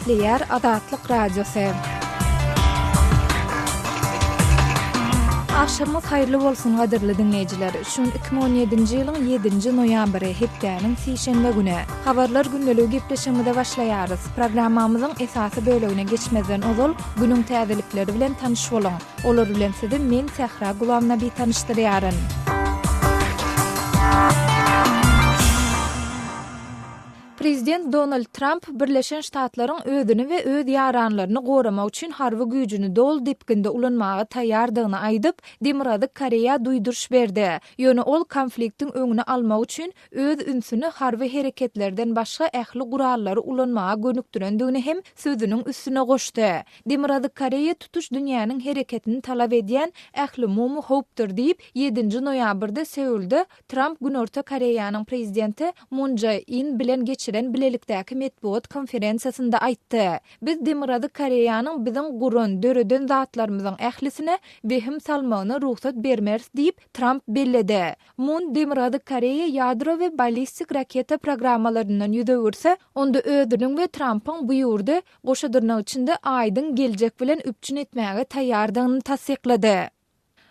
Gepleýär Azatlyk Radiosy. Agşamyňyz haýyrly bolsun gadyrly diňleýjiler. Şu gün 2017-nji ýylyň ýedinji noýabry, hepdäniň sişenbe güni. Habarlar gündeligi gepleşigimize başlaýarys. Programmamyzyň esasy bölegine geçmezden ozal, günüň täzelikleri bilen tanyş boluň. Olar bilen sizi men Sähra Gulamnabi tanyşdyrýaryn. Prezident Donald Tramp Birleşen Ştatlaryň özüni we öz ýaranlaryny goramak üçin harby güýjüni doly depginde ulanmaga taýýardygyny aýdyp, Demirgazyk Koreýa duýduryş berdi. Ýöne ol konfliktiň öňüni almak üçin öz ünsüni harby hereketlerden başga ähli gurallary ulanmaga gönükdirendigini hem sözüniň üstüne goşdy. Demirgazyk Koreýa tutuş dünýäniň hereketini talap edýän ählumumy howpdur diýip, ýedinji noýabrda Seulda Tramp Günorta Koreýanyň prezidenti Mun Jae In bilen geçiren bilelikdäki metbugat konferensiýasynda aýtdy. Biz Demirgazyk Koreýanyň biziň guran, döreden zatlarymyzyň ählisine wehim salmagyna rugsat bermeris diýip, Tramp belledi. Mun Demirgazyk Koreýa ýadro we ballistik raketa programmalaryndan ýüz öwürse, onda özüniň we Trampyň bu ýurdy goşa dyrnak içinde aýdyň geljek bilen üpjün etmäge taýýardygyny tassyklady.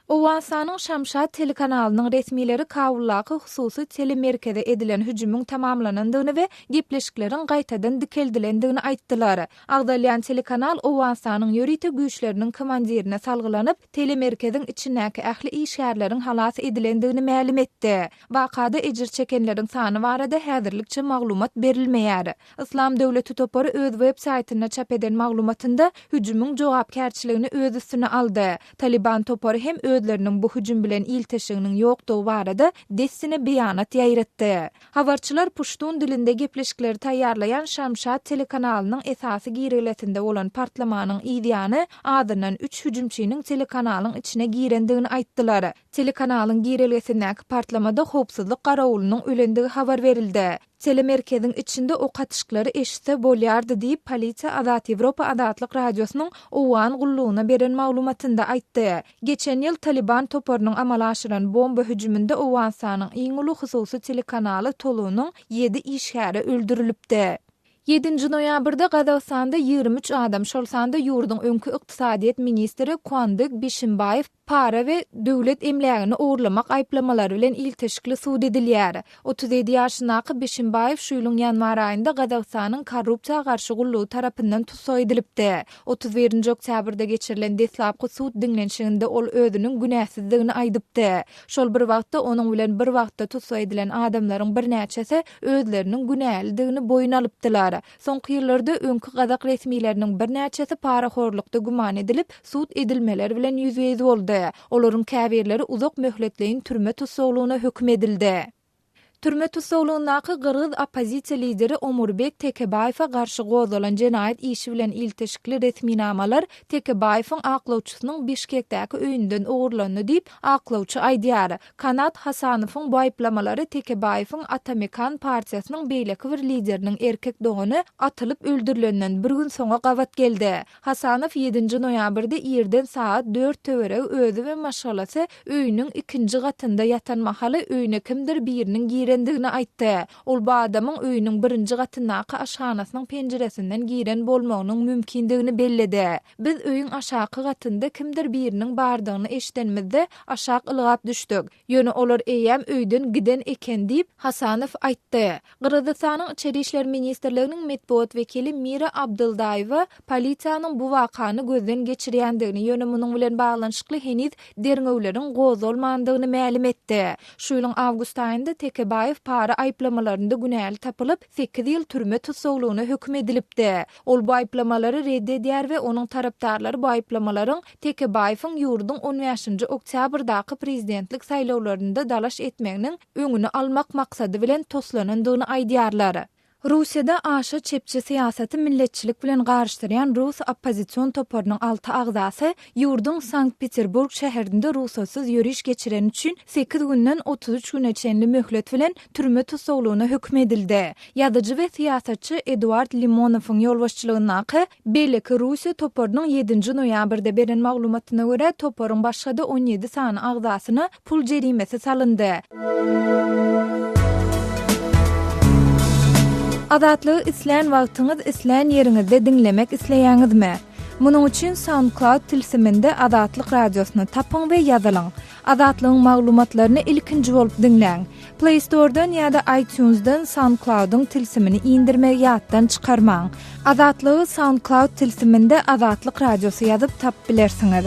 Owganystanyň Şamşat telekanalynyň resmileri Kabuldaky hususy telemerkeze edilen hüjümiň tamamlanandygyny we gepleşikleriň gaýtadan dikeldilendigini aýtdylar. Agzalýan telekanal Owganystanyň ýörite güýçleriniň komandirine salgylanyp, telemerkeziň içindäki ähli işgärleriň halas edilendigini mälim etdi. Wakada ejir çekenleriň sany barada häzirlikçe maglumat berilmeýär. Yslam döwleti topary öz web saýtynda çap eden maglumatynda hüjümiň jogapkärçiligini öz üstüne aldy. Talyban topary hem özleriniň bu hüjüm bilen ilteşiginiň ýokdugy barada dessine beýanat ýaýratdy. Habarçylar puştun dilinde gepleşikleri taýýarlaýan Şamşat telekanalynyň esasy girelgesinde bolan partlamanyň yzýany azyndan üç hüjümçiniň telekanalyň içine girendigini aýtdylar. Telekanalyň girelgesindäki partlamada howpsuzlyk garawulynyň ölendigi habar berildi. Telemerkeziň içinde ok atyşyklary eşitse bolýardy diýip, polisiýa Azat Ýewropa Azatlyk Radiosynyň Owgan gullugyna beren maglumatynda aýtdy. Geçen ýyl Talyban toparynyň amala aşyran bomba hüjüminde Owganystanyň iň uly hususy telekanaly Tolunyň ýedi işgäri öldürilipdi. Ýedinji noýabrda Gazagystanda 23 adam, şol sanda ýurduň öňki ykdysadyýet ministri Kuandyk Bişimbaýew para we döwlet emlägini ogurlamak aýyplamalary bilen ilteşikli sud edilýär. 37 ýaşyndaky Bişimbaýew şu ýylyň ýanwar aýynda Gazagystanyň Korrupsiýa garşy gullugy tarapyndan tussag edilipdi. 31-nji oktýabrda geçirilen deslapky sud diňlenişiginde ol özüniň günäsizdigini aýdypdy. Şol bir wagtda, onuň bilen bir wagtda tussag edilen adamlaryň birnäçesi özleriniň günälidigini boýun alypdylar. Soňky ýyllarda öňki gazak resmileriniň birnäçesi parahorlukda güman edilip, sud edilmeler bilen ýüzbe-ýüz boldy. Olaryň käbirleri uzak möhletleýin türme tussaglygyna höküm edildi. Türme tussaglygyndaky gyrgyz oppozisiýa lideri Omurbek Tekebaýewe garşy gozgalan jenaýat işi bilen ilteşikli resminamalar Tekebaýewiň aklawçysynyň Bişkekdäki öýünden ogurlandy diýip, aklawçy aýdýar. Kanat Hasanowyň bu aýyplamalary Tekebaýewiň Ata-Mekan partiýasynyň beýleki bir lideriniň erkek dogany atylyp öldürilenden bir gün soňa gabat geldi. Hasanow ýedinji noýabrda irden sagat dört töweregi özi we maşgalasy öýüniň ikinji gatynda ýatan mahaly öýüne kimdir biriniň girendigini aýtdy. Ol bu adamyň öýüniň birinji gatyndaky aşhanasynyň penjiresinden giren bolmagynyň mümkindigini belledi. Biz öýüň aşaky gatynda kimdir biriniň bardygyny eşidenimizde aşak ylgap düşdük. Ýöne olar eýýäm öýden giden eken diýip, Hasanow aýtdy. Gyrgyzystanyň Içeri işler ministrliginiň metbugat wekili Mira Abdyldaýewa polisiýanyň bu wakany gözden geçirýändigini, ýöne munuň bilen baglanyşykly heniz derňewleriň gozgalmandygyny mälim etdi. Şu ýylyň awgust aýynda Tekebaýew para aýyplamalarynda günäli tapylyp, sekiz ýyl türme tussaglygyna höküm edilipdi. Ol bu aýyplamalary ret edýär we onuň tarapdarlary bu aýyplamalaryň Tekebaýewiň ýurduň on bäşinji oktýabrdaky prezidentlik saýlawlarynda dalaş etmeginiň öňüni almak maksady bilen toslanandygyny aýdýarlar. Russiýada aşa çepçi syýasaty milletçilik bilen garyşdyrýan rus oppozision toparynyň alty agzasy ýurduň Sankt-Peterburg şäherinde rugsatsyz ýöriş geçireni üçin sekiz günden 33 güne çenli möhlet bilen türme tussaglygyna höküm edildi. Ýazyjy we syýasatçy Eduard Limonowyň ýolbaşçylygyndaky Beýleki Russiýa toparynyň ýedinji noýabrda beren maglumatyna görä, toparyň başga-da 17 sany agzasyna pul jerimesi salyndy. Azatlygy islän wagtyňyz, islän ýeriňizde diňlemek isleýäňizmi? Munuň üçin SoundCloud tilsiminde Azatlyk Radiosyny tapyň we ýazylyň. Azatlygyň maglumatlaryny ilkinji bolup diňläň. Play Store-dan ýa-da iTunes-dan SoundCloud-yň tilsimini indirmegi ýatdan çykarmaň. Azatlygy SoundCloud tilsiminde Azatlyk Radiosy ýazyp tapyp bilersiňiz.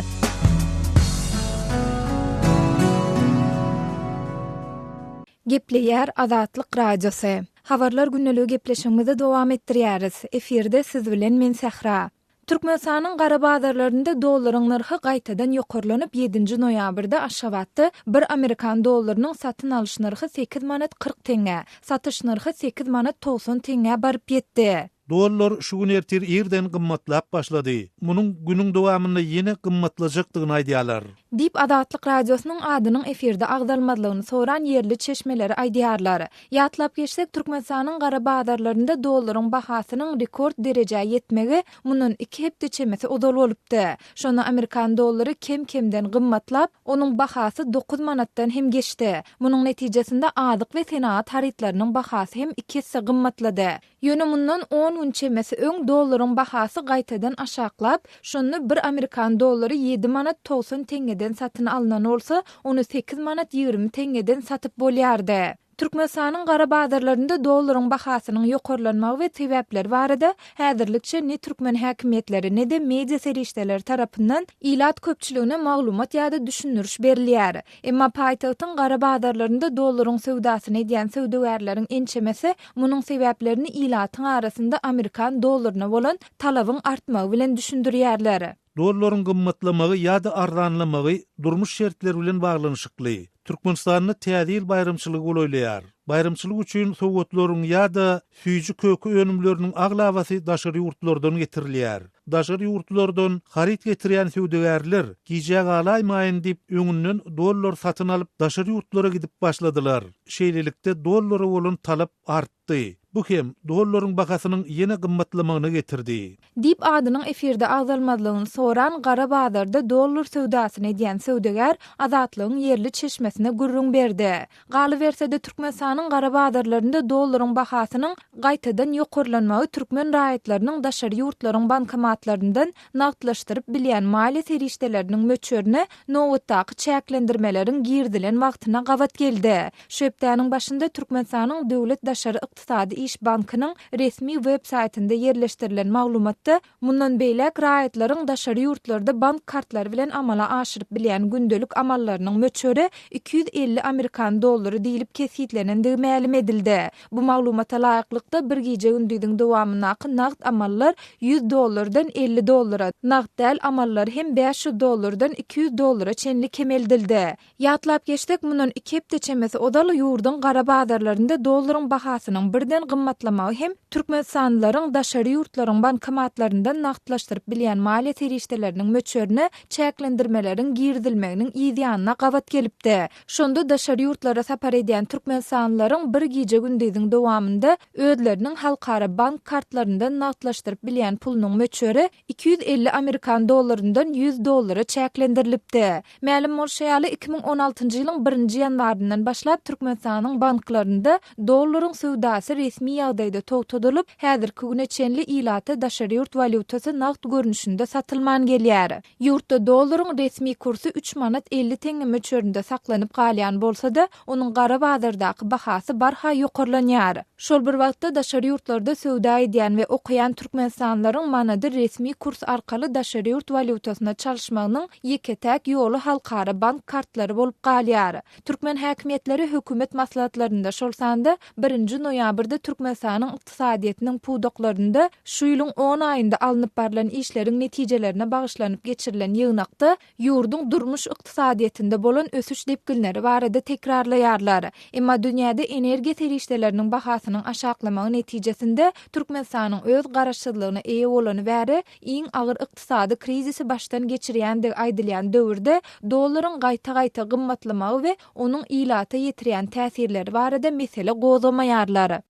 Gepleýär Azatlyk Radiosy. Habarlar gündeligi gepleşigimizi dowam etdirýäris. Efirde siz bilen men Sähra. Türkmenistanyň gara bazarlarynda dollaryň nyrhy gaýtadan ýokarlanyp, ýedinji noýabrda Aşgabatda bir amerikan dollarynyň satyn alyş nyrhy sekiz manat 40 teňňä, satyş nyrhy sekiz manat 90 teňňä baryp ýetdi. Dollar şu gün ertir irden gymmatlap başlady. Munuň günüň dowamynda ýene gymmatlajakdygyny aýdýarlar. Diýip, Azatlyk Radiosynyň adynyň efirde agzalmazlygyny soran ýerli çeşmeleri aýdýarlar. Ýatlap geçsek, Türkmenistanyň gara bazarlarynda dollaryň bahasynyň rekord derejä ýetmegi mundan iki hepde çemesi ozal bolupdy. Şonda amerikan dollary kem-kemden gymmatlap, onuň bahasy dokuz manatdan hem geçdi. Munuň netijesinde azyk we senagat harytlarynyň bahasy hem iki esse gymmatlady. Ýöne mundan on gün çemesi öň dollaryň bahasy gaýtadan aşaklap, şonda bir amerikan dollary ýedi manat 90 teňňeden satyn alnan bolsa, ony sekiz manat 20 teňňeden satyp bolýardy. Türkmenistanyň gara bazarlarynda dollaryň bahasynyň ýokarlanmagy we sebäpleri barada häzirlikçe ne türkmen häkimiýetleri, ne-de media serişdeleri tarapyndan ilat köpçüligine maglumat ýa-da düşündiriş berilýär. Emma paýtagtyň gara bazarlarynda dollaryň söwdasyny edýän söwdagärleriň ençemesi munuň sebäplerini ilatyň arasynda amerikan dollaryna bolan talabyň artmagy bilen düşündirýärler. Dollaryň gymmatlamagy ýa-da arzanlamagy durmuş şertleri bilen baglanyşykly. Türkmenistanda Täze ýyl baýramçylygy golaýlaýar. Baýramçylyk üçin sowgatlaryň ýa-da süýji-köke önümleriniň aglabasy daşary ýurtlardan getirilýär. Daşary ýurtlardan haryt getirýän söwdagärler gijä galaýmaýyn diýip öňünden dollar satyn alyp daşary ýurtlara gidip başladylar. Şeýlelikde dollara bolan talap artdy. Bu hem dollaryň bahasynyň ýene gymmatlamagyna getirdi. Diýip adynyň efirde agzalmazlygyny soran gara bazarda dollar söwdasyny edýän söwdagär Azatlygyň ýerli çeşmesine gürrüň berdi. Galyberse-de, Türkmenistanyň gara bazarlarynda dollaryň bahasynyň gaýtadan ýokarlanmagy türkmen raýatlarynyň daşary ýurtlaryň bankomatlaryndan nagtlaşdyryp bilýän maliýe serişdeleriniň möçberine nobatdaky çäklendirmeleriň girizilen wagtyna gabat geldi. Şu hepdäniň başynda Türkmenistanyň Döwlet daşary ykdysady iş bankynyň resmi web saýtynda ýerleşdirilen maglumatda Mundan beýläk raýatlaryň daşary ýurtlarda bank kartlary bilen amala aşyryp bilýän gündelik amallarynyň möçberi 250 amerikan dollary diýlip kesgitlenendigi mälim edildi. Bu maglumata laýyklykda, bir gije-gündiziň dowamyndaky nagt amallar 100 dollardan 50 dollara, nagt däl amallar hem 500 dollardan 200 dollara çenli kemeldildi. Ýatlap geçsek, mundan iki hepde çemesi ozal ýurduň gara bazarlarynda dollaryň bahasynyň birden gymmatlamagy hem türkmenistanlylaryň daşary ýurtlaryň bankomatlaryndan nagtlaşdyryp bilýän maliýe serişdeleriniň möçberine çäklendirmeleriň girizilmeginiň yzýanyna gabat gelipdi. Şonda daşary ýurtlara sapar edýän türkmenistanlylaryň bir gije-gündiziň dowamynda özleriniň halkara bank kartlaryndan nagtlaşdyryp bilýän pulunyň möçberi 250 amerikan dollaryndan 100 dollara çäklendirilipdi. Mälim bolşy ýaly, 2016-njy ýylyň birinji ýanwaryndan başlap Türkmenistanyň banklarynda dollaryň söwdasy resmi ýagdaýda togtadylyp, häzirki güne çenli ilata daşary ýurt walýutasy nagt görnüşinde satylman gelýär. Ýurtda dollaryň resmi kursy üç manat 50 teňňe möçberinde saklanyp galýan bolsa-da, onuň gara bazardaky bahasy barha ýokarlanýar. Şol bir wagtda, daşary ýurtlarda söwda edýän we okaýan türkmenistanlylaryň manady resmi kurs arkaly daşary ýurt walýutasyna çalyşmagynyň ýeke-täk ýoly halkara bank kartlary bolup galýar. Türkmen häkimiýetleri hökümet maslahatlarynda, şol sanda birinji noýabrda Türkmenistanyň ykdysadyýetiniň pudaklarynda şu ýylyň on aýynda alnyp barlan işleriň netijelerine bagyşlanyp geçirilen ýygnakda ýurduň durmuş ykdysadyýetinde bolan ösüş depginleri barada tekrarlaýarlar. Emma dünýäde energiýa serişdeleriniň bahasynyň aşaklamagy netijesinde Türkmenistanyň öz garaşsyzlygyna eýe bolany bäri iň agyr ykdysady krizisi başdan geçirýändigi aýdylýan döwürde dollaryň gaýta-gaýta gymmatlamagy we onuň ilata ýetirýän täsirleri barada mesele gozgamaýarlar.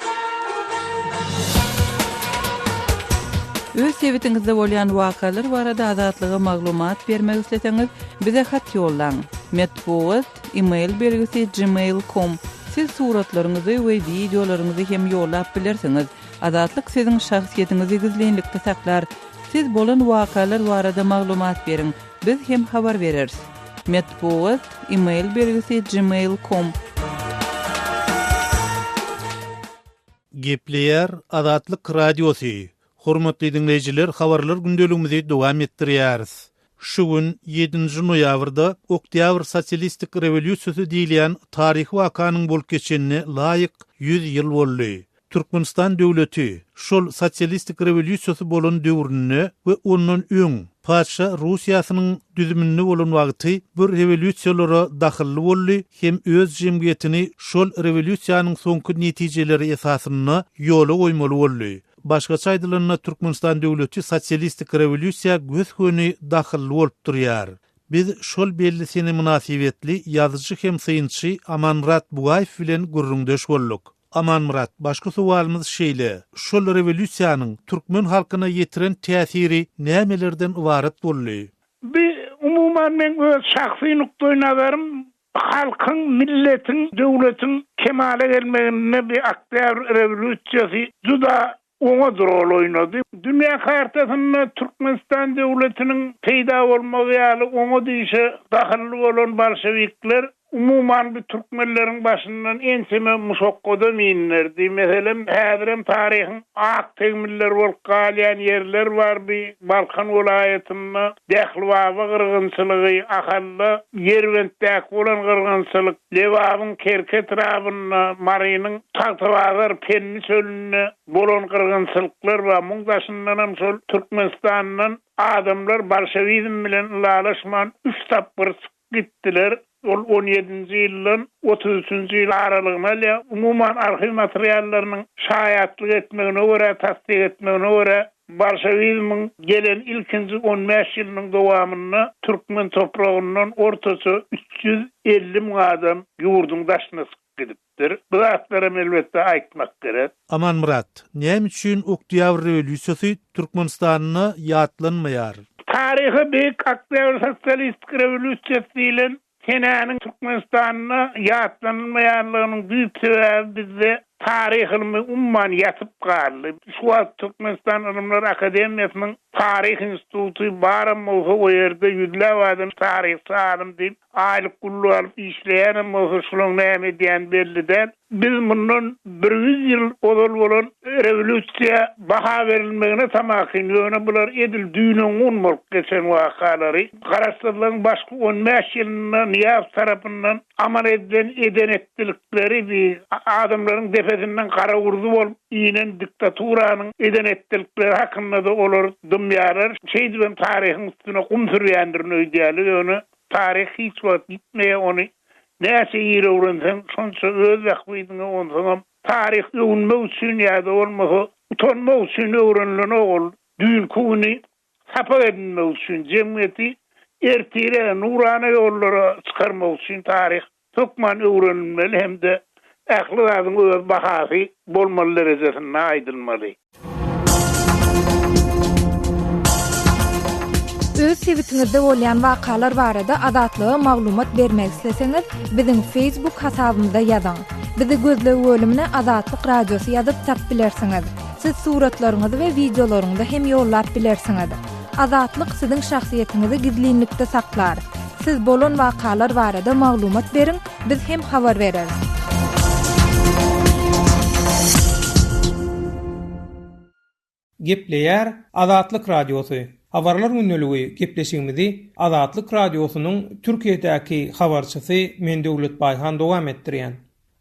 Öz sebitiňizde bolýan wakalar barada Azatlyga maglumat bermek isleseňiz, bize hat ýollaň. Metbugat, e-mail belgisi gmail com. Siz suratlaryňyzy we wideolaryňyzy hem ýollap bilersiňiz. Azatlyk siziň şahsyýetiňizi gizlinlikde saklar. Siz bolan wakalar barada maglumat beriň, biz hem habar bereris. Metbugat, email belgisi gmail com. Gepleýär Azatlyk Radiosy, Hormatly diňleýjiler habarlar gündeligimizi dowam etdirýäris. Şu gün, ýedinji noýabrda Oktýabr sosialistik rewolýusiýasy diýilýän taryhy wakanyň bolup geçenine laýyk 100 ýyl boldy. Türkmenistan döwleti şol sosialistik rewolýusiýasy bolan döwründe we ondan öň patyşa Russiýasynyň düzüminde bolan wagty bu rewolýusiýalara dahylly boldy hem öz jemgyýetini şol rewolýusiýanyň soňky netijeleri esasynda ýola goýmaly boldy. Başgaça aýdylanda Türkmenistan döwleti sosialistik rewolýusiýa gös-göni dahylly bolup durýar. Biz şol belli sene mynasybetli ýazyjy hem synçy Amanmyrat Bugaýew bilen gürrüňdeş bolduk. Amanmyrat, başky sowalymyz şeýle, şol rewolýusiýanyň türkmen halkyna ýetiren täsiri nämelerden ybarat boldy? Bu umuman meň öz şahsy nukdaý nazarym Halkyň, milletiň, döwletiň kemala gelmeginde bi Oktýabr rewolýusiýasy juda oňat rol oýnady. Dünýä kartasynda Türkmenistan döwletiniň peýda bolmagy ýaly oňat işe dahylly bolan bolşewikler umuman bi türkmenleriň başyndan ençeme muşakgadam inderdi. Meselem, häzirem taryhyň ak tegmilleri bolup galýan ýerler bar bi Balkan welaýatynda Dählibaba gyrgynçylygy, Ahalda Ýerbentdäki bolan gyrgynçylyk, Lebabyň Kerki etrabynda, Marynyň Tagtabazar, Pendi çölünde bolan gyrgynçylyklar bar. Muň daşyndanam şol Türkmenistandan adamlar bolşewizm bilen ylalaşman üç tapgyr çykyp gitdiler. Ol on ýedinji ýyldan 33-nji ýyl aralygyny alýar. Umuman, arhiw materiallarynyň şaýatlyk etmegine görä, tassyk etmegine görä, bolşewizmiň gelen ilkinji on bäş ýylynyň dowamynda türkmen topragyndan ortaça 350 müň adam ýurduň daşyna çykyp gidipdir. Bu zatlaram elbetde aýtmak gerek. Amanmyrat, näme üçin Oktýabr rewolýusiýasy Türkmenistanda ýatlanmaýar? Taryhy Beýik Oktýabr sosialistik rewolýusiýasy diýlen senäniň Türkmenistanda ýatlanylmaýanlygynyň düýp sebäbi bizde taryh ylmy umuman ýatyp galdy. Şu wagt Türkmenistan Ylymlar akademiýasynyň Taryh instituty baram bolsa o ýerde ýüzläp adam taryhçy alym diýip aýlyk gulluk alyp işleýänem bolsa şulaň näme edýäni belli däl. Biz mundan bir ýüz ýyl ozal bolan rewolýusiýa baha berilmegine tamakin, ýöne bular edil düýn-öňňun bolup geçen wakalary, Garaşsyzlygyň başky on bäş ýylynda Nyýazow tarapyndan amal edilen eden-etdilikleri, bi adamlaryň depesinden gara gurdy bolup inen diktaturanyň eden-etdilikleri hakynda-da olar dymýarlar. Şeýdibem taryhyň üstüne gum sürýändirin öýdýärler, ýöne taryh hiç wagt ýitmeýär, ony Näçe ir öwrenseň, şonça öz bähbidiňe, onsoňam taryh öwünmek üçin ýa-da bolmasa utanmak üçin öwrenilenok ol, düýnki güni sapak edinmek üçin, jemgyýeti ertire, nurana ýollara çykarmak üçin taryh hökman öwrenilmeli hem-de ähli zadyň öz bahasy bolmaly derejesinde aýdylmaly. Öz sebitiňizde bolýan wakalar barada Azatlyga maglumat bermek isleseňiz, biziň Facebook hasabymyza ýazyň. Bizi gözleg bölümine Azatlyk Radiosy ýazyp tap bilersiňiz. Siz suratlaryňyzy we wideolaryňyzy hem ýollap bilersiňiz. Azatlyk siziň şahsyýetiňizi gizlinlikde saklar. Siz bolan wakalar barada maglumat beriň, biz hem habar bereris. Gepleýär Azatlyk Radiosy. Habarlar gündeligi gepleşigimizi Azatlyk Radiosynyň Türkiýedäki habarçysy men Döwlet Baýhan dowam etdirýän.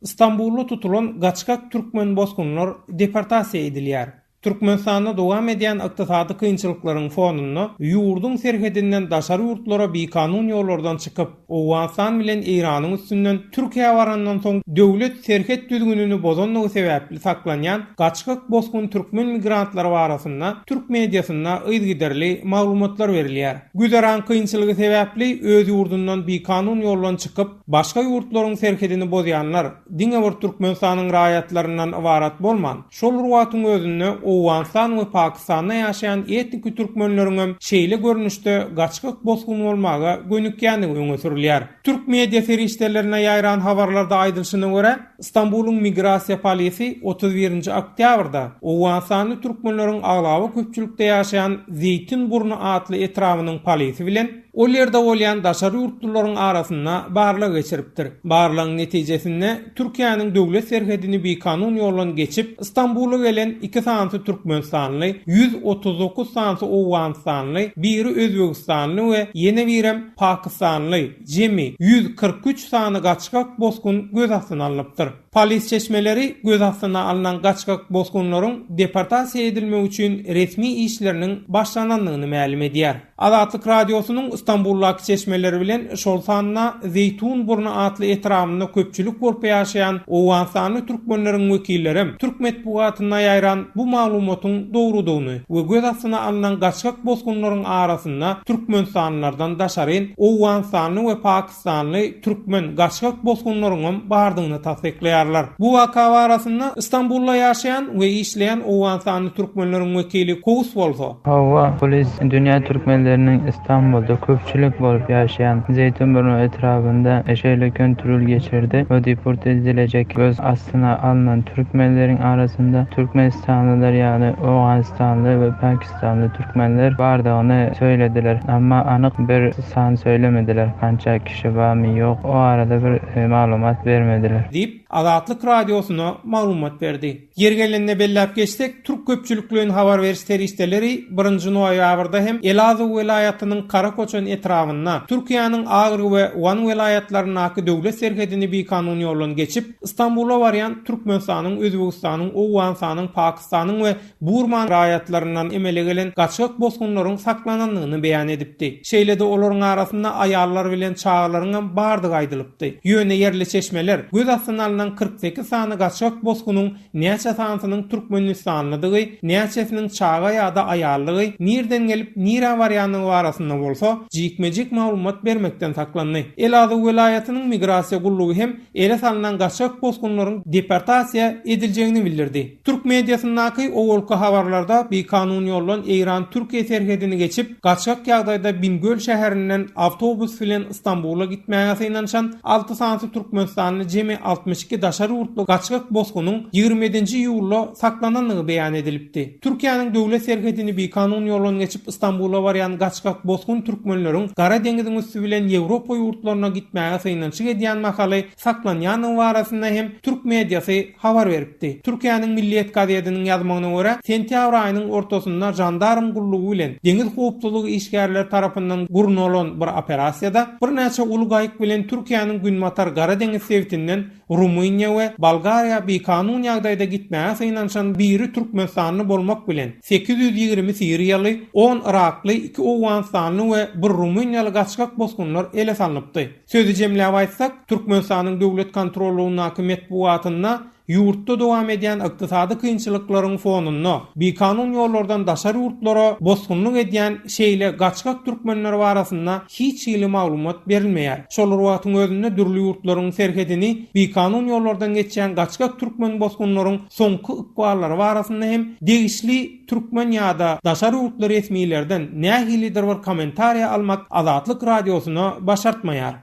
Stambulda tutulan gaçgak türkmen bosgunlar deportasiýa edilýär. Türkmenistanda dowam edýän ykdysady kynçylyklaryň fonunda ýurduň serhedinden daşary ýurtlara bikanun ýollardan çykyp, Owganystan bilen Eýranyň üstünden Türkiýä barandan soň döwlet serhet düzgünini bozandygy sebäpli saklanýan gaçgak bosgun türkmen migrantlary barasynda türk mediasynda yzygiderli maglumatlar berilýär. Güzeran kynçylygy sebäpli öz ýurdundan bikanun ýoldan çykyp, başga ýurtlaryň serhedini bozýanlar diňe bir Türkmenistanyň raýatlaryndan ybarat bolman, Şol bir wagtyň özünde. Owganystan we Pakistanda ýaşaýan etniki türkmenleriňem şeýle görnüşde gaçgak bosgun bolmaga gönükýändigi öňe sürülýär. Türk media serişdelerinde ýaýran habarlarda aýdylyşyna görä, Stambulyň migrasiýa polisi 31 nji oktýabrda owganystanly türkmenleriň aglaba köpçülikde ýaşaýan Zeýtinburny atly etrabynyň polisi bilen ol ýerde bolýan daşary ýurtlularyň arasynda barlag geçiripdir. Barlagyň netijesinde Türkiýäniň döwlet serhedini bikanun ýoldan geçip, Stambula gelen iki sanysy türkmenistanly, 139 sanysy owganystanly, biri özbegistanly we ýene birem pakistanly, jemi 143 sany gaçgak bosgun göz astyna alnypdyr. Polis çeşmeleri göz astyna alnan gaçgak bosgunlaryň deportasiýa edilmegi üçin resmi işleriniň başlanandygyny mälim edýär. Azatlyk Radiosynyň Stambuldaky çeşmeleri bilen, şol sanda Zeýtunburny atly etrabynda köpçülik bolup ýaşaýan owganystanly türkmenleriň wekillerem türk metbugatynda ýaýran bu maglumatyň dogrudygyny we göz astyna alnan gaçgak bosgunlaryň arasynda türkmenistanlylardan daşaryn owganystanly we pakistanly türkmen gaçgak bosgunlaryňam bardygyny tassyklaýarlar. Bu waka barasynda Stambulda ýaşaýan we işleýän owganystanly türkmenleriň wekili Kowus bolsa, Hawa, polis dünýä türkmenleriniň Istanbulda köpçülik bolup ýaşaýan Zeýtunburnu etrabynda şeýle kontrol geçirdi we deport edilecek göz astyna alnan türkmenleriň arasynda türkmenistanlylar ýaly owganystanly we pakistanly türkmenler bardygyny söýlediler, emma anyk bir san söylemediler, kança kişi barmy ýok o arada bir maglumat bermediler. Diýip, Azatlyk Radiosyna maglumat berdi. Ýeri gelende belläp geçsek, türk köpçülikleýin habar beriş serişdeleri birinji noýabrda hem Elazig welaýatynyň Karakoçan etrabynda, Türkiýäniň Agry we Wan welaýatlaryndaky döwlet serhedini bikanun ýoldan geçip, Stambula barýan Türkmenistanyň, Özbegistanyň, Owganystanyň, Pakistanyň we Burman raýatlaryndan emele gelen gaçgak bosgunlaryň saklanandygyny beýan edipdi. Şeýle-de olaryň arasynda aýallar bilen çagalaryňam bardygy aýdylypdy. Ýöne ýerli çeşmeler göz astyna alnan 48 sany gaçgak bosgunyň näçe sanysynyň türkmenistanlydygy, näçesiniň çaga ýa-da aýaldygy, nirden gelip, nirä barýandygy barasynda bolsa, jikme-jik maglumat bermekden saklandy. Elazig welaýatynyň migrasiýa gullugy hem ele salnan gaçgak bosgunlaryň deportasiýa ediljegini bildirdi. Türk mediasyndaky owalky habarlarda bikanun ýoldan Eýran-Türkiýe serhedini geçip, gaçgak ýagdaýda Bingöl şäherinden awtobus bilen Stambula gitmäge synanyşan alty sanysy türkmenistanly jemi 62 daşary ýurtly gaçgak bosgunyň 27-nji iýulda saklanandygy beýan edilipdi. Türkiýäniň döwlet serhedini bikanun ýoldan geçip Stambula barýan gaçgak bosgun türkmenleriň Gara deňiziň üsti bilen Ýewropa ýurtlaryna gitmäge synanyşyk edýän mahaly saklanýandygy barasynda hem türk mediasy habar beripdi. Türkiýäniň Milliýet gazediniň ýazmagyna görä, sentýabr aýynyň ortasynda žandarm gullugy bilen deňiz howpsuzlygy işgärleri tarapyndan gurnalan bir operasiýada birnäçe uly gaýyk bilen Türkiýäniň günbatar Gara deňiz sebitinden Rumyniýa we Bolgariýa bikanun ýagdaýda gitmäge synanyşan biri türkmenistanly bolmak bilen, 820 siriýaly, on yrakly, iki owganystanly we bir rumyniýaly gaçgak bosgunlar ele salnypdy. Sözi jemläp aýtsak, Türkmenistanyň döwlet kontrollygyndaky metbugatynda ýurtda dowam edýän ykdysady kynçylyklaryň fonunda bikanun ýollardan daşary ýurtlara bosgunlyk edýän şeýle gaçgak türkmenler barasynda hiç hili maglumat berilmeýär. Şol bir wagtyň özünde dürli ýurtlaryň serhedini bikanun ýollardan geçýän gaçgak türkmen bosgunlaryň soňky ykballary barasynda hem degişli Türkmen ýa-da daşary ýurtly resmilerden nähilidir bir kommentariýa almak Azatlyk Radiosyna başartmaýar.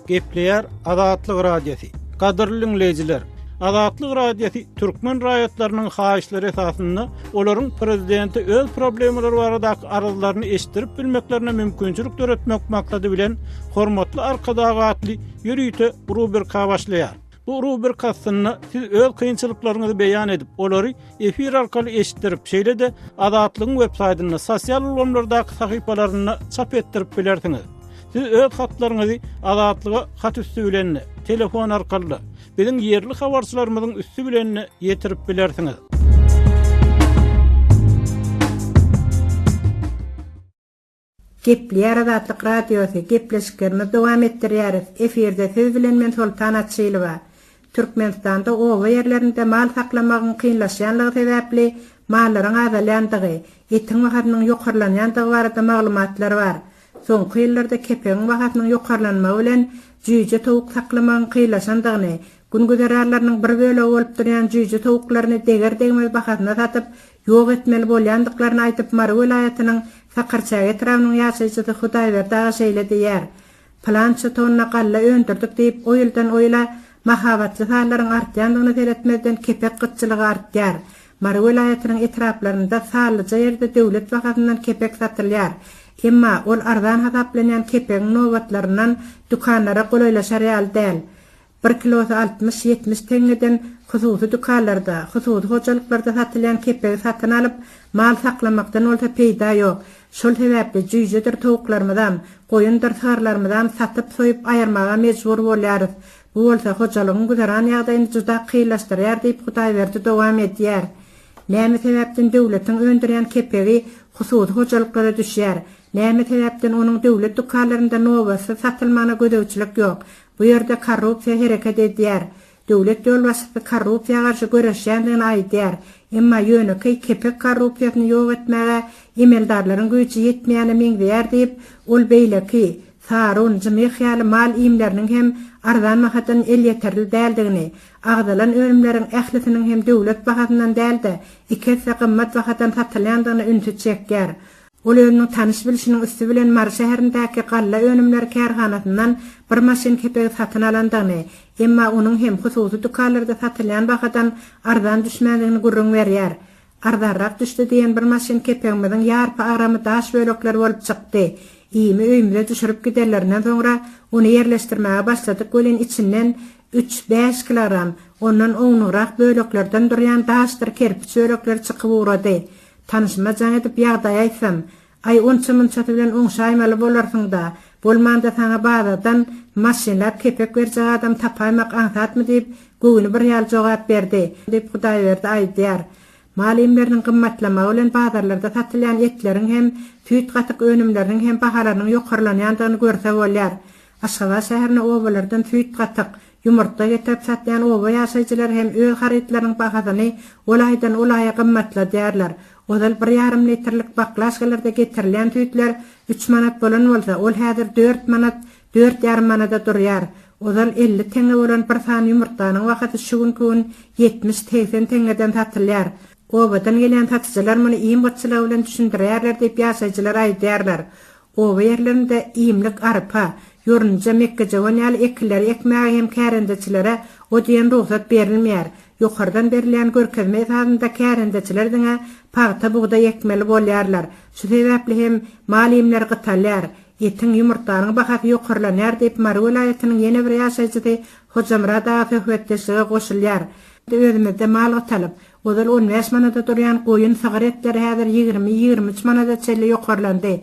Gepleýär Azatlyk Radiosy. Gadyrly diňleýjiler! Azatlyk Radiosy türkmen raýatlarynyň haýyşlary esasynda olaryň prezidente öz problemalary baradaky arzlaryny eşitdirip bilmeklerine mümkinçilik döretmek maksady bilen Hormatly Arkadag atly ýörite rubrika başlaýar. Bu rubrika astynda siz öz kynçylyklaryňyzy beýan edip, olary efir arkaly eşitdirip, şeýle-de Azatlygyň web-saýtynda, sosial ulgamlardaky sahypalarynda çap etdirip bilersiňiz. Siz öz hatlaryňyzy Azatlyga hat üsti bilen-de, telefon arkaly-da, biziň ýerli habarçylarymyzyň üsti bilen-de ýetirip bilersiňiz. Gepleýär Azatlyk Radiosy, gepleşiklerimizi dowam etdirýäris. Efirde siz bilen men Soltan Açylowa. Türkmenistanda oba ýerlerinde mal saklamagyň kynlaşýanlygy sebäpli mallaryň azalýandygy, etiň bahasynyň ýokarlanýandygy barada maglumatlar bar. Soňky ýyllarda kepegiň bahasynyň ýokarlanmagy bilen jüýje towuk saklamagyň kynlaşandygyny, Gün-güzeranlarynyň bir bölegi bolup durýan jüýje towuklaryny deger-degmez bahasyna satyp, ýok etmeli bolýandyklaryny aýdyp Mary welaýatynyň Sakarçäge etrabynyň ýaşaýjysy Hudaýberdi aga şeýle diýýär, Pylança tonna galla öndürdik diýip o ýyldan o ýyla mahabatly sanlaryň artýandygyna seretmezden kepek gytçylygy artýar. Mary welaýatynyň etraplarynda sanlyja ýerde döwlet bahasyndan kepek satylýar. Emma ol arzan hasaplanýan kepegiň nobatlaryndan dükanlara golaýlaşar ýaly däl. Bir kilosy 60, 70 teňňeden hususy dükanlarda, hususy hojalyklarda satylýan kepegi satyn alyp, mal saklamakdan bolsa peýda ýok. Şol sebäpli jüýjedir towuklarymyzam, goýundyr sygyrlarymyzam satyp-soýup aýyrmaga mejbur bolýarys. Bu bolsa hojalygyň güzeran ýagdaýyny juda kynlaşdyrýar diýip, Hudaýberdi dowam edýär. Näme sebäpden döwletiň öndürýän kepegi hususy hojalyklara düşýär? Näme sebäpden onuň döwlet dükanlarynda nobatsyz satylmagyna gözegçilik ýok? Bu ýerde korrupsiýa hereket edýär. Döwlet ýolbaşçysy korrupsiýa garşy göreşýändigini aýdýar. Emma ýönekeý kepek korrupsiýasyny ýok etmäge emeldarlaryň güýji ýetmeýäne meňzeýär diýip, ol beýleki, sarun, jmyh ýaly mal iýmleriniň hem arzan bahadan elýeterli däldigini, agzalan önümleriň ählisiniň hem döwlet bahasyndan däl-de, iki esse gymmat bahadan satylýandygyna ünsi çekýär. Ol özüniň tanyş-bilşiniň üsti bilen Mary şäherindäki galla önümleri kärhanasyndan bir maşyn kepegi satyn alandygyny, emma onuň hem hususy dükanlarda satylýan bahadan arzan düşmändigini gürrüň berýär. Arzanrak düşdi diýen bir maşyn kepegimiziň ýarpy agramy daş bölekleri bolup çykdy. Iými öýümize düşürip gidenlerinden soňra ony ýerleşdirmäge başladyk welin içinden üç, bäş kilogram, ondan ownugrak böleklerden durýan daşdyr kerpiç bölekleri çykyp ugrady. Tanyşyma jaň edip ýagdaýy aýtsam, Aý, onça-munçasy bilen oňşaýmaly bolarsyň-da, bolmanda saňa bazardan maşynlap kepek berjek adam tapaýmak aňsatmy diýip, göwni bir ýaly jogap berdi, diýip, Hudaýberdi aýdýar. Mal iýmleriniň gymmatlamagy bilen bazarlarda satylýan etleriň hem, süýt-gatyk önümleriniň hem bahalarynyň ýokarlanýandygyny görse bolýar. Aşgabat şäherine obalardan süýt-gatyk, ýumurtga getirip satýan oba ýaşaýjylary hem öz harytlarynyň bahasyny ol aýdan ol aýa gymmatladýarlar. Ozal bir ýarym litrlik baklaşkalarda getirilýän süýtler üç manat bolan bolsa, ol häzir dört manat, dört ýarym manada durýar. Ozal 50 teňňe bolan bir sany ýumurtganyň bahasy şu günki gün 70, 80 teňňeden satylýar. Obadan gelýän satyjylar muny iým gytçylygy bilen düşündirýärler diýip ýaşaýjylar aýdýarlar. Oba ýerlerinde iýmlik arpa, ýorunja, mekgejöwen ýaly ekinleri ekmäge hem kärendeçilere o diýen rugsat berilmeýär. Ýokardan berilýän görkezme esasynda kärendeçiler diňe pagta, bugdaý ekmeli bolýarlar. Şu sebäpli hem mal iýmleri gytalýar. Etiň, ýumurtganyň bahasy ýokarlanýar diýip, Mary welaýatynyň ýene bir ýaşaýjysy Hojamyrat aga söhbetdeşlige goşulýar. Özümizde mal gytalyp, Ozal on bäş manada durýan goýun, sygyr etleri häzir 20, 23 manada çenli ýokarlandy.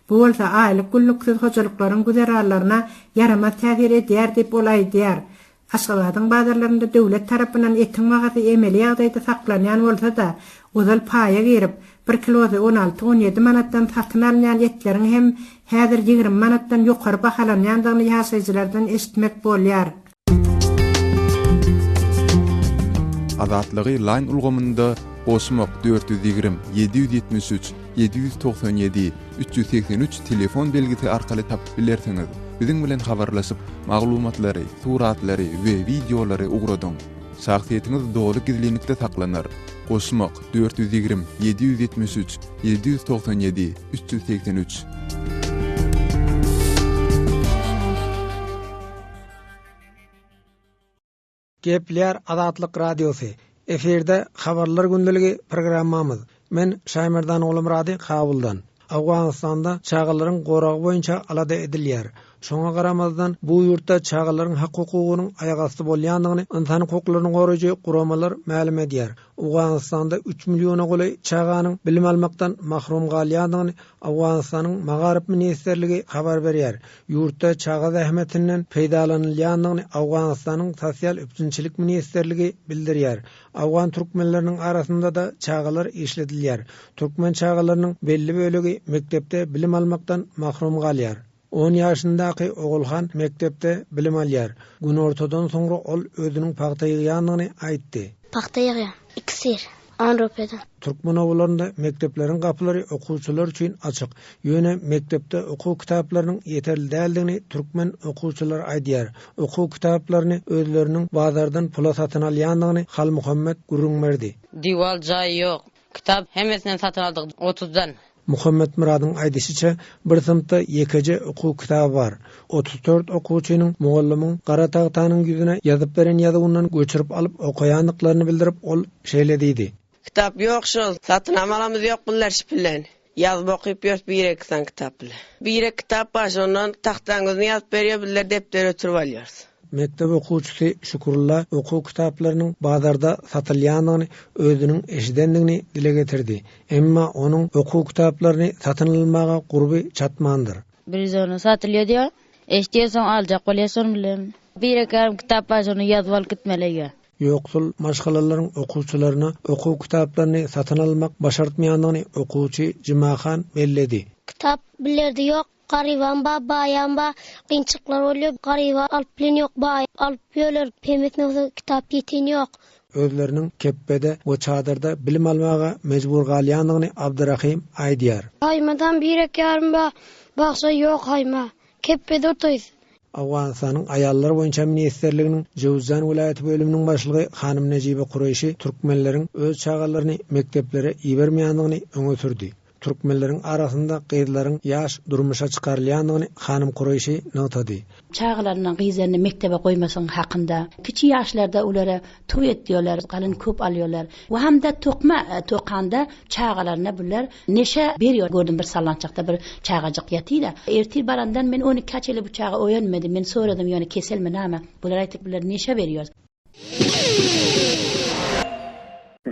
Bu bolsa aýlyk-günlüksiz hojalyklaryň güzeranlaryna ýaramaz täsir edýär diýip, ol aýdýar. Aşgabadyň bazarlarynda döwlet tarapyndan etiň bahasy emeli ýagdaýda saklanýan bolsa-da, ozal paýa girip, bir kilosy on alty, on ýedi manatdan satyn alynýan etleriň hem häzir 20 manatdan ýokary bahalanýandygyny ýaşaýjylardan eşitmek bolýar. Azatlygy Line ulgamynda goşmak 420 773 797 383 telefon belgisi arkaly tapyp bilersiňiz. Biziň bilen habarlaşyp, maglumatlary, suratlary we wideolary ugradyň. Şahsyýetiňiz doly gizlinlikde saklanar. Goşmak 420 773 797 383. Gepleýär Azatlyk Radiosy. Efirde Habarlar gündeligi programmamyz. Men Şaýmerdan Gulumyrady Kabuldan. Owganystanda çagalaryň goragy boýunça alada edilýär. Şoňa garamazdan, bu ýurtda çagalaryň hak-hukugynyň aýagasty bolýandygyny ynsan hukuklaryny goraýjy guramalar mälim edýär. Owganystanda üç milliona golaý çaganyň bilim almakdan mahrum galýandygyny Owganystanyň Magaryf ministrligi habar berýär. Ýurtda çaga zähmetinden peýdalanylýandygyny Owganystanyň Sosial üpjünçilik ministrligi bildirýär. Owgan türkmenleriniň arasynda-da çagalar işledilýär. Türkmen çagalarynyň belli bölegi mekdepde bilim almakdan mahrum galýar. On ýaşyndaky Ogulhan mekdepde bilim alýar. Günortadan soňra ol özüniň pagta ýygýandygyny aýtdy. Pagta ýygýan. Iksir. Anropeden. Türkmen obalarynda mekdepleriň gapylary okuwçylar üçin açyk. Ýöne mekdepde okuw kitaplarynyň ýeterli däldigini türkmen okuwçylary aýdýar. Okuw kitaplaryny özleriniň bazardan pula satyn alýandygyny Halmuhammet gürrüň berdi. Diwal jaý ýok. Kitap hemmesinden satyn aldyk otuzdan. Muhammetmyradyň aýdyşyça, bir synpda ýekeje okuw kitaby bar. 34 okuwçynyň mugallymyň gara tagtanyň ýüzüne ýazyp beren ýazuwyndan göçürip alyp okaýandyklaryny bildirip, ol şeýle diýdi. Kitap ýok şol. Satynam alamyz ýok bunlar şipilen. Ýazyp okyp ýörüs bir-iki sany kitap bile. Bir-iki kitap bar şondan tagtaň ýüzüne ýazyp berýär bizler depdere ötürip alýarys. Mekdep okuwçysy Şükrulla okuw kitaplarynyň bazarda satylýandygyny özüniň eşidendigini dile getirdi. Emma onuň okuw kitaplaryny satyn almaga gurby çatmandyr. Bir ýüz ona satylýar diýýär. Eşidýär soň aljak bolýar şonuň bilen. Bir-iki ýarym kitap bar şony ýazyp alyp gitmeli öýe. Ýoksul maşgalalaryň okuwçylaryna okuw kitaplaryny satyn almak başartmaýandygyny okuwçy Jumahan belledi. Kitap bilerde ýok. Garybam ba, baýam ba, kynçylyklar bolýar. Garyba alyp bilen ýok, baý alyp ýörler. Hemmesine bolsa kitap ýeten ýok. Özleriniň kepbede we çadyrda bilim almaga mejbur galýandygyny Abdyrahym aýdýar. Haýmadan birek ýarym ba, bagşa ýok haýma. Kepbede otyrys. Owganystanyň Aýallar boýunça ministrliginiň Jöwüzjan welaýaty bölüminiň başlygy hanym Nejibe Kureýşi türkmenleriň öz çagalaryny mekdeplere ibermeýändigini öňe sürdi. Türkmenleriň arasynda gyzlaryň ýaş durmuşa çykarylýandygyny hanym Kureýşi nygtady. Çagalaryny, gyzlaryny mekdebe goýmasyň hakynda. Kiçi ýaşlarda olara toý etýärler, galyn köp alýarlar. We hamda tokma tokanda çagalaryna bular neşe berýär. Gördüm bir sallançakda bir çagajyk ýatyr-da. Ertir barandan men on ikä çenli bu çaga oýanmady. Men soradym ýöne keselmi name? Bular aýtdy bular neşe berýär.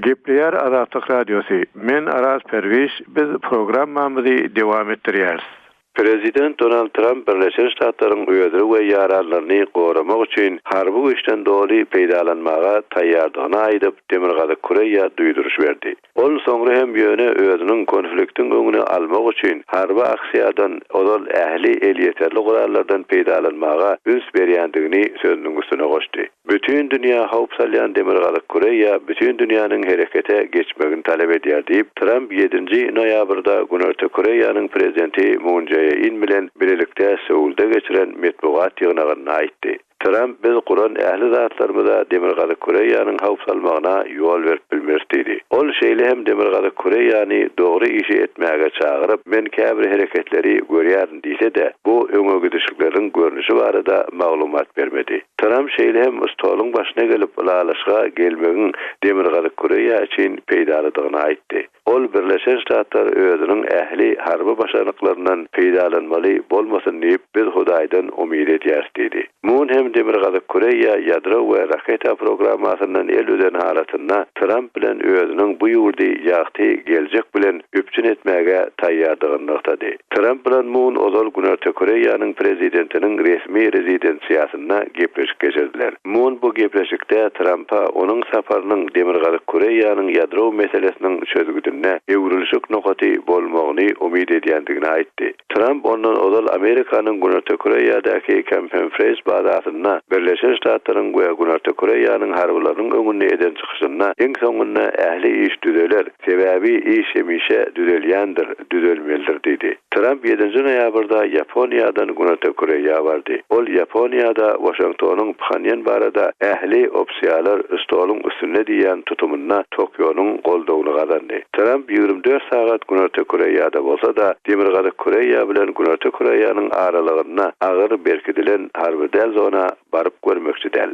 Gepleýär Azatlyk Radiosy, Men Araz Perwiş, biz programmamyzy dowam etdirýäris. Prezident Donald Tramp Birleşen Ştatlaryň özüni we ýaranlaryny goramak üçin harby güýçden doly peýdalanmaga taýýardygyny aýdyp, Demirgazyk Koreýa duýduryş berdi. Ol soňra hem ýöne özüniň konfliktiň öňüni almak üçin harby aksiýadan ozal ähli elýeterli gurallardan peýdalanmaga üns berýändigini sözüniň üstüne goşdy. Bütin dünýä howp salýan Demirgazyk Koreýa bütin dünýäniň herekete geçmegini talap edýär diýip, Tramp ýedinji noýabrda Günorta Koreýanyň prezidenti Mun Jae In bilen bilelikde Seulda geçiren metbugat ýygnagynda aýtdy. Tramp biz guran ähli zatlarymyza Demirgazyk Koreýanyň howp salmagyna ýol berip bilmeris diýdi. Ol şeýle hem Demirgazyk Koreýany dogry işi etmäge çagyryp, men käbir hereketleri görýärin diýse-de, bu öňegidişlikleriň görnüşi barada maglumat bermedi. Tramp şeýle hem stoluň başyna gelip ylalaşyga gelmegiň Demirgazyk Koreýa üçin peýdalydygyny aýtdy. Ol Birleşen Ştatlar özüniň ähli harby başarnyklaryndan peýdalanmaly bolmasyn diýip, biz Hudaýdan umyt edýäris diýdi. Mun hem Demirgazyk Koreýa ýadro we raketa programmasyndan el üzen halatynda Tramp bilen özüniň bu ýurdy ýagty geljek bilen üpjün etmäge taýýardygyny nygtady. Tramp bilen Mun ozal Günorta Koreýanyň prezidentiniň resmi rezidensiýasynda gepleşik geçirdiler. Mun bu gepleşikde Trampa onuň saparynyň Demirgazyk Koreýanyň ýadro meselesiniň çözgüdinde öwrülişik nokaty bolmagyny umyt edýändigini aýtdy. Tramp ondan ozal Amerikanyň Günorta Koreýadaky Kempenfreýs bazasynda Birleşen Ştatlaryň we Günorta Koreýanyň harbylarynyň öňünde eden çykyşynda iň soňunda ähli iş düzeler, Sebäbi iş hemişe düzelýändir, düzelmelidir diýdi. Tramp ýedinji noýabrda Ýaponiýadan Günorta Koreýa bardy. Ol Ýaponiýada Waşingtonyň Phanýan barada ähli opsiýalar stoluň üstünde diýýän tutumynda Tokionyň goldawyny gazandy. Tramp 24 sagat Günorta Koreýada bolsa-da, Demirgazyk Koreýa bilen Günorta Koreýanyň aralygynda agyr berkidilen harby däl zona baryp görmekçi däl.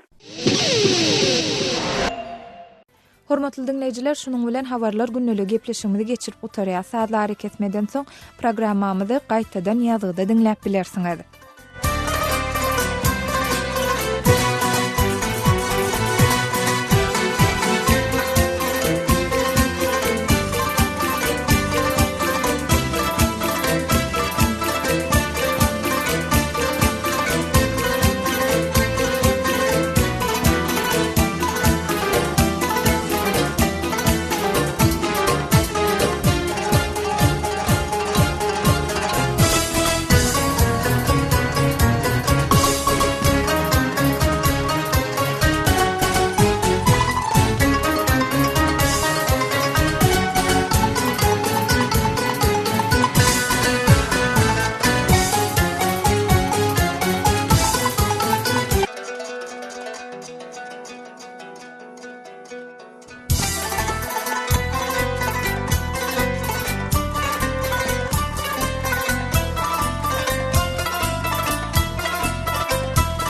Hormatly diňleýjiler, şunuň bilen Habarlar gündeligi gepleşigimizi geçirip gutarýas. Sazly arakesmeden soň programmamyzy gaýtadan ýazgyda diňläp bilersiňiz.